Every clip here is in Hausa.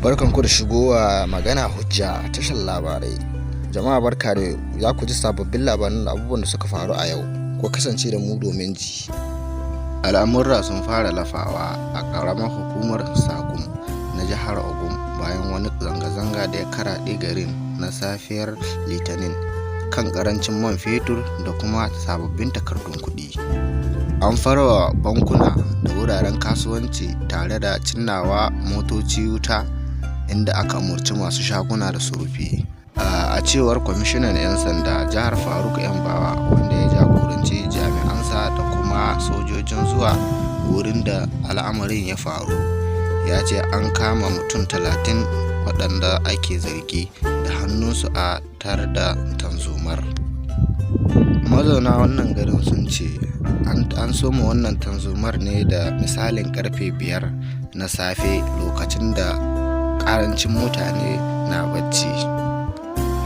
Barkanku da shigowa Magana Hujja tashar labarai. Jama'a, barka da yau. Za ku ji sababbin labaran da abubuwan da suka faru a yau. Ku kasance da mu domin ji. Al'amurra sun fara lafawa a ƙaramar hukumar Sagum na jihar Ogun bayan wani zanga-zanga da ya karaɗe garin na safiyar Litinin kan ƙarancin man fetur da kuma sababbin takardun kuɗi. An farwa bankuna da wuraren kasuwanci tare da cinnawa motoci wuta, inda aka umarci masu shaguna da su rufe. A cewar kwamishinan 'yan sanda jihar, Faruk Bawa, wanda ya jagoranci jami'ansa da kuma sojojin zuwa wurin da al'amarin ya faru, ya ce an kama mutum 30 waɗanda ake zargi da hannunsu a tayar da tarzomar. Mazauna wannan garin sun ce an soma wannan tarzomar ne da misalin karfe 5 na safe, lokacin da ƙarancin mutane na bacci.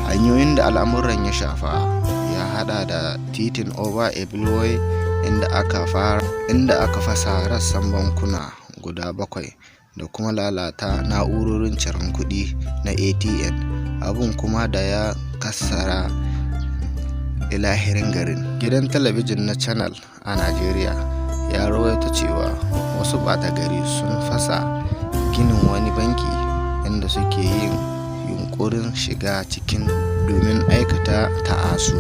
Hanyoyin da al'amuran ya shafa ya hada da titin Oba Ibiloye, inda aka fasa rassan bankuna guda bakwai da kuma lalata na'urorin ciran kuɗi na ATM, abun kuma da ya kassara ilahirin garin. Gidan talabijin na Channels a Najeriya ya rawaito cewa wasu ɓata gari sun fasa ginin wani banki, inda suke yin yunƙurin shiga ciki domin aikata ta'asa.